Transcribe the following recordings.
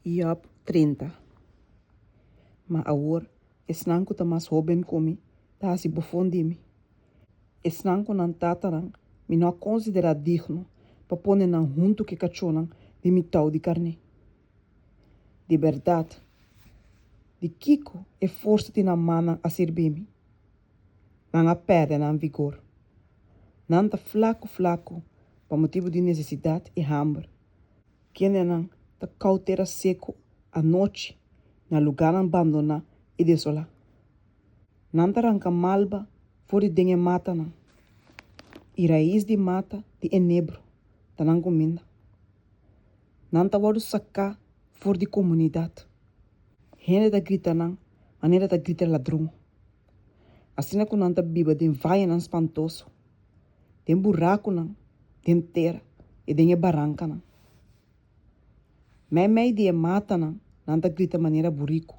Job 30 Ma awor, esnan ku ta mas hóben ku mi ta hasi bofon di mi, esnan ku nan tatanan mi no a konsiderá digno pa pone nan huntu ku e kachónan di mi tou di karné. Di bèrdat, di kiko e forsa di nan mannan a sirbi mi? Nan a pèrdè nan vigor. Nan ta flaku flaku pa motibu di nesesidat i hamber. Kendenan ta kou tera seku anochi na lugánan bandoná i desolá. Nan ta ranka malba for di den e matanan, i rais di mata di enebro ta nan kuminda. Nan ta wòrdu saká for di komunidat. Hende ta grita nan manera ta grita ladron. Asina ku nan ta biba den vayenan spantoso, den burakunan den tera i den e barankanan. Meimei di e matanan nan ta grita manera buriku,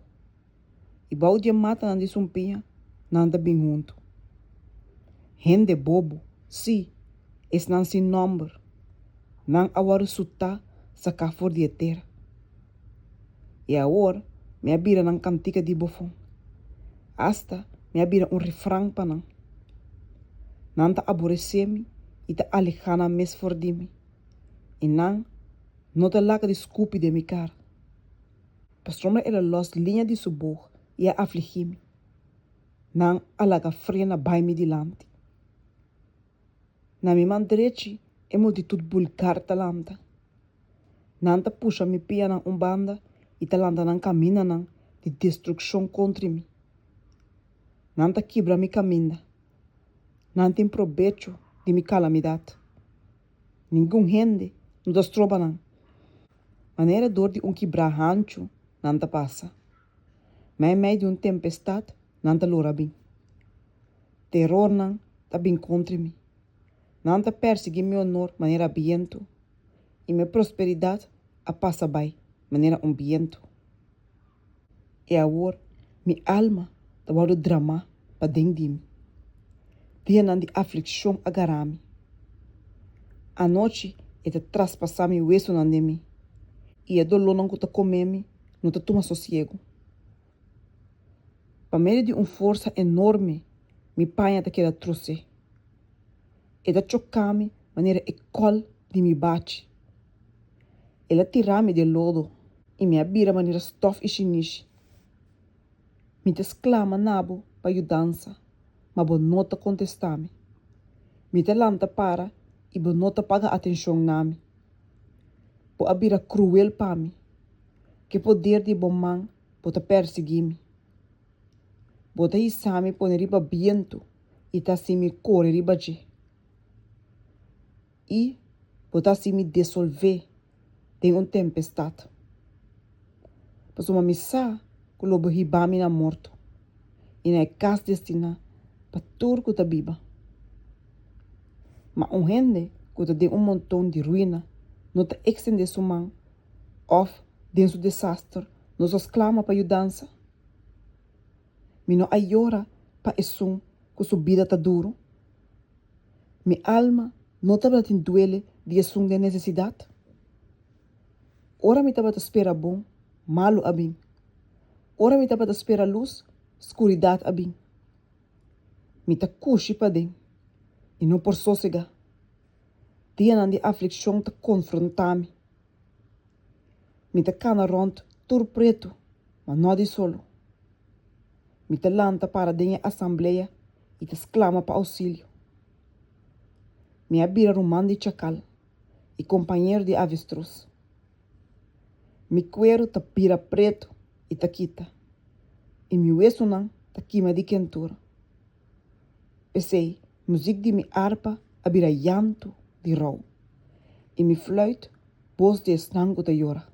i bou di e matanan di sumpiña nan ta bin huntu. Hende bobo, sí, esnan sin nòmber, nan a wòrdu sutá saká for di e tera. I awor mi a bira nan kantika di bofon, asta mi a bira un refran pa nan. Nan ta aboresé mi i ta alehá nan mes for di mi, i nan no ta laga di skupi den mi kara. Pasobra el a lòs liña di su bog i a afligí mi, nan a laga frena bai mi dilanti. Na mi man drechi e multitut bulgar ta lanta. Nan ta pusha mi pianan un banda i ta lanta nan kamindanan di destrukshon kontri mi. Nan ta kibra mi kaminda. Nan tin probecho di mi kalamidat. Ningun hende no ta stroba nan. Manera dor di un kibrá hanchu nan ta pasa. Meimei di un tempestat nan ta lora bin. Terornan ta bin kontri mi. Nan ta persiguí mi onor manera bientu, i mi prosperidat a pasa bai manera un bientu. I awor mi alma ta wòrdu dramá paden di mi. Dianan di aflikshon a gara mi. Anochi e ta traspasá mi wesunan den mi, i e dolónan ku ta kome mi no ta tuma sosiegu. Pa medio di un forsa enorme mi paña ta keda trosé. E ta choká mi manera e kòl di mi bachi. El a tira mi den lodo i mi a bira manera stòf i shinishi. Mi ta sklama na bo pa yudansa, ma bo no ta kontestá mi. Mi ta lanta para i bo no ta paga atenshon na mi. Bo a bira kruel pa mi. Ku e poder di bo man bo ta persiguí mi. Bo ta hisa mi pone riba bientu i ta hasi mi kore riba dje. I bo ta hasi mi desolvé den un tempestat. Pasobra mi sa ku lo bo hiba mi na morto i na e kas destiná pa tur ku ta biba. Ma un hende ku ta den un monton di ruina no ta ekstendé su man òf den su desaster no sa sklama pa yudansa? Mi no a yora pa esun ku su bida ta duru? Mi alma no tabata tin duele di esun den nesesidat? Ora mi tabata spera bon, malu a bin. Ora mi tabata spera lus, skuridat a bin. Mi ta kushi paden i no por sosegá. Dianan di aflikshon ta konfrontá mi. Mi ta kana rònt tur pretu, ma no di solo. Mi ta lanta para den e asamblea i ta sklama pa ousilio. Mi a bira ruman di chakal i kompañero di avestrus. Mi kueru ta bira pretu i ta kita, i mi wesunan ta kima di kentura. P'esei, muzik di mi arpa a bira yantu di rou, i mi flùit bos di esnan ku ta yora.